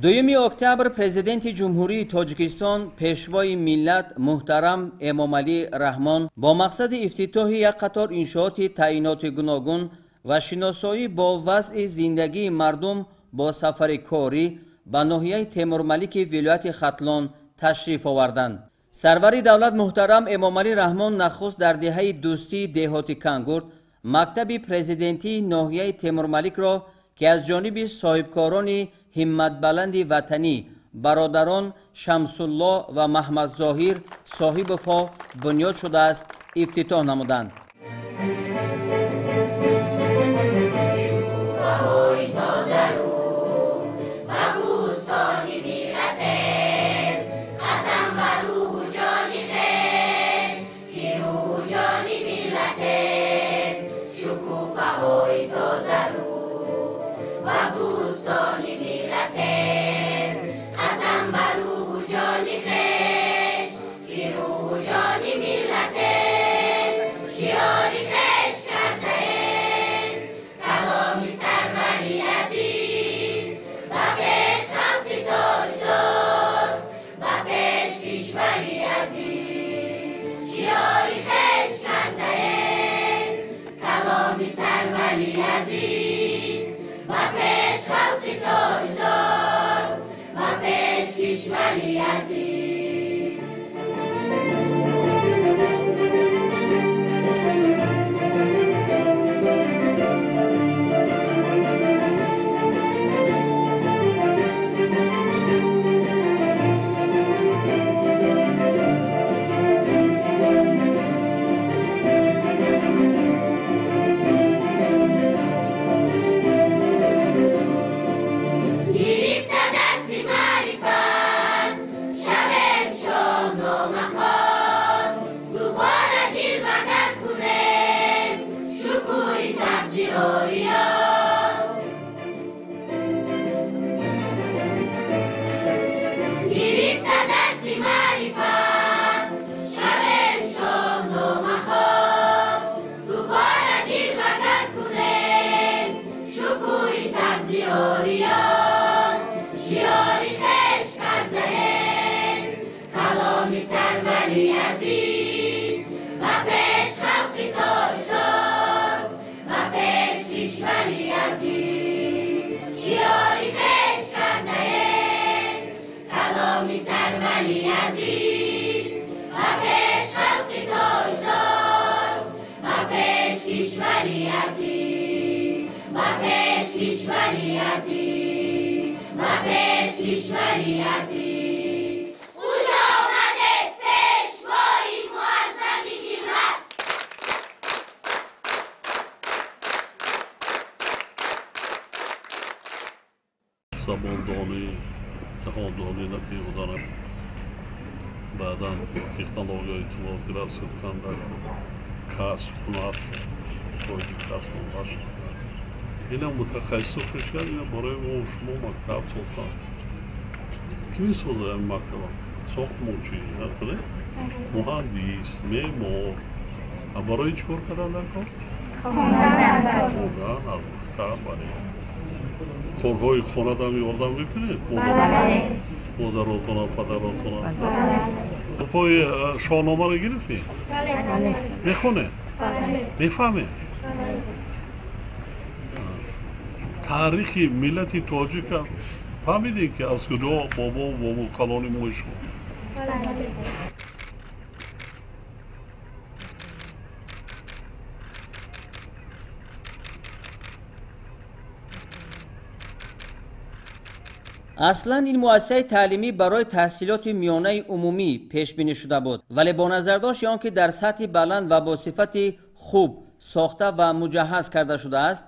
Дуюми октябр Президенти Ҷумҳурии Тоҷикистон, Пешвои миллат муҳтарам Эмомалӣ Раҳмон бо мақсади ифтитоҳи як қатор иншооти таъиноти гуногун ва шиносоӣ бо вазъи зиндагии мардум бо сафари корӣ ба ноҳияи Темурмалики вилояти Хатлон ташриф оварданд. Сарвари давлат муҳтарам Эмомалӣ Раҳмон нахуст дар деҳаи Дӯстии деҳоти Кангурт мактаби президентии ноҳияи Темурмаликро, ки аз ҷониби соҳибкорони ҳимматбаланди ватанӣ бародарон Шамсулло ва Маҳмадзоҳир Соҳибовҳо бунёд шудааст, ифтитоҳ намуданд. Забондонӣ, ҷаҳондонӣ набудана, баъдан технологияи иттилоотӣ расид канда, касб, ҳунар шуд, соҳиби касб ҳунар шуд. Ина мутахассисо кашидан, ина барои мо шумо мактаб сохтан. Ки месозад ин мактаба? Сохтмончӣ, муҳандис, меъмор. А барои чӣ кор кардан дар кор? Хондан аз мактаб, бале. Корҳои хонадам ёрдам мекунед? Модаротона, падаротона? Китобҳои Шоҳномаро гирифтед? Мехонед? Мефаҳмед? Таърихи миллати тоҷика фаҳмидед, ки аз куҷо бобо бобо калони мо шуд? Аслан ин муассисаи таълимӣ барои таҳсилоти миёнаи умумӣ пешбинӣ шуда буд, вале бо назардошти он ки дар сатҳи баланд ва бо сифати хуб сохта ва муҷаҳҳаз карда шудааст,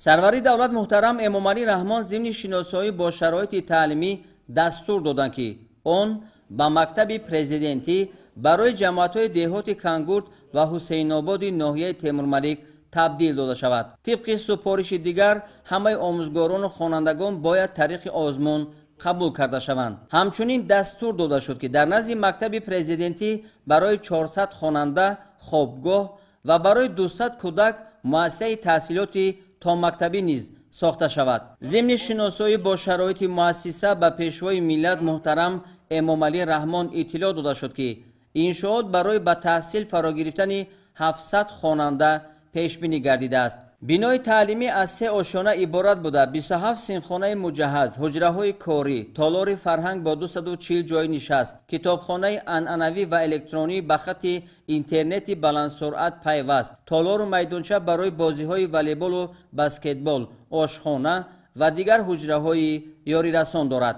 сарвари давлат муҳтарам Эмомалӣ Раҳмон зимни шиносоӣ бо шароити таълимӣ дастур доданд, ки он ба мактаби президентӣ барои ҷамоатҳои деҳоти Кангурт ва Ҳусейнободи ноҳияи Темурмалик табдил дода шавад. Тибқи супориши дигар, ҳамаи омӯзгорону хонандагон бояд тариқи озмун қабул карда шаванд. Ҳамчунин дастур дода шуд, ки дар назди мактаби президентӣ барои 400 хонанда хобгоҳ ва барои 200 кӯдак муассисаи таҳсилоти томактабӣ низ сохта шавад. Зимни шиносоӣ бо шароити муассиса ба Пешвои миллат муҳтарам Эмомалӣ Раҳмон иттилоъ дода шуд, ки иншоот барои ба таҳсил фаро гирифтани 700 хонанда пешбинӣ гардидааст. Бинои таълимӣ аз се ошёна иборат буда, 27 синфхонаи муҷаҳҳаз, ҳуҷраҳои корӣ, толори фарҳанг бо 240 ҷойи нишаст, китобхонаи анъанавӣ ва электронӣ ба хатти интернети баландсуръат пайваст, толору майдонча барои бозиҳои волейболу баскетбол, ошхона ва дигар ҳуҷраҳои ёрирасон дорад.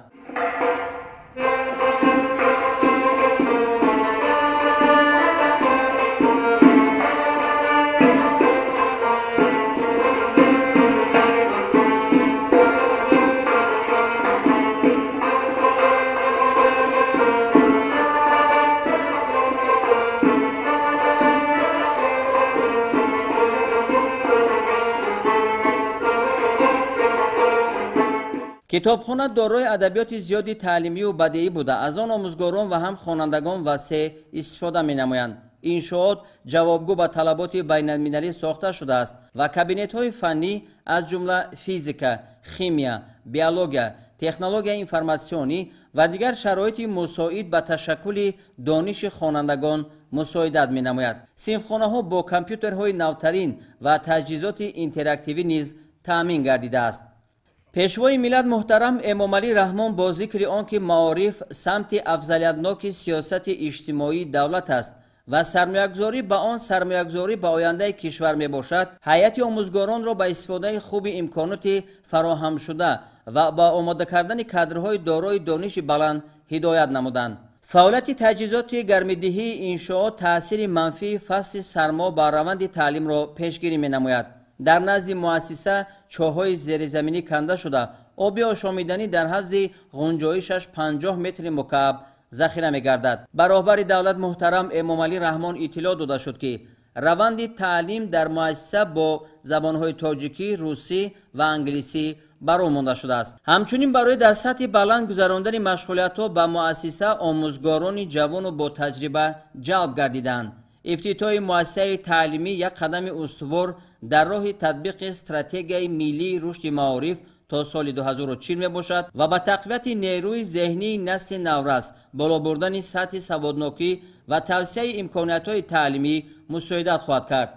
Китобхона дорои адабиёти зиёди таълимию бадеӣ буда, аз он омӯзгорон ва ҳам хонандагон васеъ истифода менамоянд. Иншоот ҷавобгӯ ба талаботи байналмилалӣ сохта шудааст ва кабинетҳои фаннӣ аз ҷумла физика, химия, биология, технологияи информатсионӣ ва дигар шароити мусоид ба ташаккули дониши хонандагон мусоидат менамояд. Синфхонаҳо бо компютерҳои навтарин ва таҷҳизоти интерактивӣ низ таъмин гардидааст. Пешвои миллат муҳтарам Эмомалӣ Раҳмон бо зикри он ки маориф самти афзалиятноки сиёсати иҷтимоии давлат аст ва сармоягузорӣ ба он сармоягузорӣ ба ояндаи кишвар мебошад, ҳайати омӯзгоронро ба истифодаи хуби имконоти фароҳамшуда ва ба омода кардани кадрҳои дорои дониши баланд ҳидоят намуданд. Фаъолияти таҷҳизоти гармидиҳии иншоот таъсири манфии фасли сармо ба раванди таълимро пешгирӣ менамояд. Дар назди муассиса чоҳҳои зеризаминӣ канда шуда, оби ошомиданӣ дар ҳавзи ғунҷоишаш 50 метри мукааб захира мегардад. Ба роҳбари давлат муҳтарам Эмомалӣ Раҳмон иттилоъ дода шуд, ки раванди таълим дар муассиса бо забонҳои тоҷикӣ, русӣ ва англисӣ баро монда шудааст. Ҳамчунин барои дар сатҳи баланд гузарондани машғулиятҳо ба муассиса омӯзгорони ҷавону ботаҷриба ҷалб гардиданд. Ифтитоҳи муассисаи таълимӣ як қадами устувор дар роҳи татбиқи стратегияи миллии рушди маориф то соли 2040 мебошад ва ба тақвияти нерӯи зеҳнии насли наврас, боло бурдани сатҳи саводнокӣ ва тавсияи имкониятҳои таълимӣ мусоидат хоҳад кард.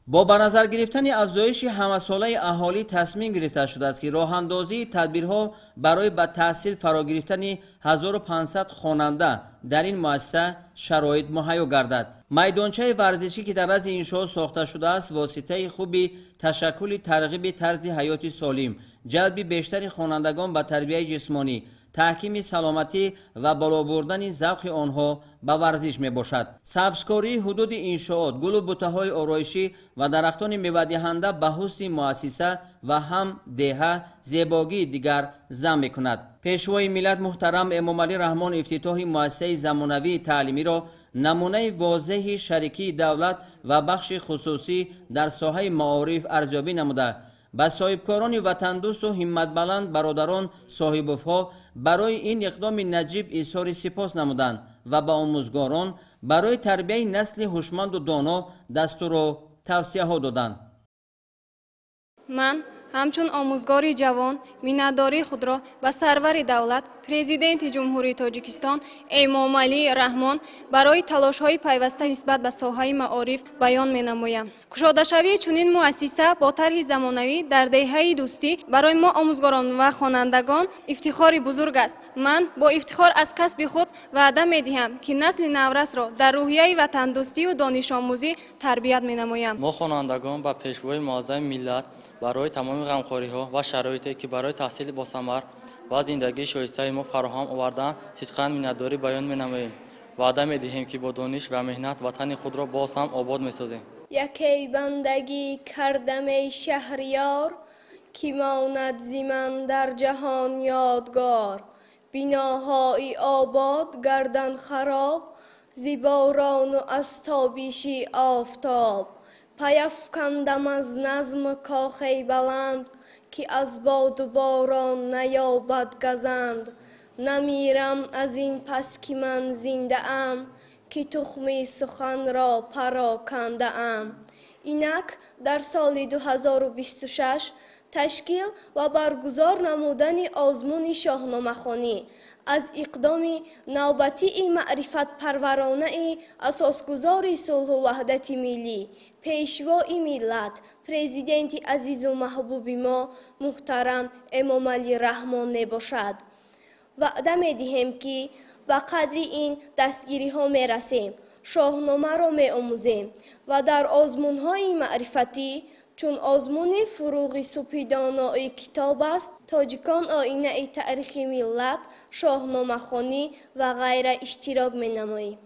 Бо ба назар гирифтани афзоиши ҳамасолаи аҳолӣ тасмим гирифта шудааст, ки роҳандозии тадбирҳо барои ба таҳсил фаро гирифтани 1500 хонанда дар ин муассиса шароит муҳайё гардад. Майдончаи варзишӣ, ки дар назди иншоот сохта шудааст, воситаи хуби ташаккули тарғиби тарзи ҳаёти солим, ҷалби бештари хонандагон ба тарбияи ҷисмонӣ, таҳкими саломатӣ ва боло бурдани завқи онҳо ба варзиш мебошад. Сабзкории ҳудуди иншоот, гулу бутаҳои ороишӣ ва дарахтони мевадиҳанда ба ҳусни муассиса ва ҳам деҳа зебогии дигар зам мекунад. Пешвои миллат муҳтарам Эмомалӣ Раҳмон ифтитоҳи муассисаи замонавии таълимиро намунаи возеҳи шарикии давлат ва бахши хусусӣ дар соҳаи маориф арзёбӣ намуда, ба соҳибкорони ватандӯсту ҳимматбаланд бародарон соҳибовҳо барои ин иқдоми наҷиб изҳори сипос намуданд ва ба омӯзгорон барои тарбияи насли ҳушманду доно дастуру тавсияҳо доданд. Ман ҳамчун омӯзгори ҷавон миннатдории худро ба сарвари давлат, Президенти Ҷумҳурии Тоҷикистон Эмомалӣ Раҳмон барои талошҳои пайваста нисбат ба соҳаи маориф баён менамоям. Кушодашавии чунин муассиса бо тарҳи замонавӣ дар деҳаи Дӯстӣ барои мо омӯзгорон ва хонандагон ифтихори бузург аст. Ман бо ифтихор аз касби худ ваъда медиҳам, ки насли наврасро дар рӯҳияи ватандӯстию донишомӯзӣ тарбият менамоям. Мо хонандагон ба Пешвои муаззами миллат барои тамоми ғамхориҳо ва шароите, ки барои таҳсили босамар ва зиндагии шоистаи мо фароҳам овардаанд, сидқан миннатдорӣ баён менамоем. Ваъда медиҳем, ки бо дониш ва меҳнат ватани худро боз ҳам обод месозем. Якей бандагӣ кардамей шаҳриёр, ки монад зи ман дар ҷаҳон ёдгор. Биноҳои обод гардан хароб, зи борону аз тобиши офтоб. Паяфкандам аз назм кохи баланд, ки аз боду борон наёбад газанд. Намирам аз ин пас, ки ман зиндаам, ки тухми суханро парокандаам. Инак дар соли 2026 Ташкил ва баргузор намудани озмуни шоҳномахонӣ аз иқдоми навбатии маърифатпарваронаи асосгузори сулҳу ваҳдати миллӣ, Пешвои миллат, Президенти азизу маҳбуби мо муҳтарам Эмомалӣ Раҳмон мебошад. Ваъда медиҳем, ки ба қадри ин дастгириҳо мерасем, шоҳномаро меомӯзем ва дар озмунҳои маърифатӣ, чун озмуни «Фуруғи субҳи донои китоб аст», «Тоҷикон оинаи таърихи миллат», шоҳномахонӣ ва ғайра иштирок менамоем.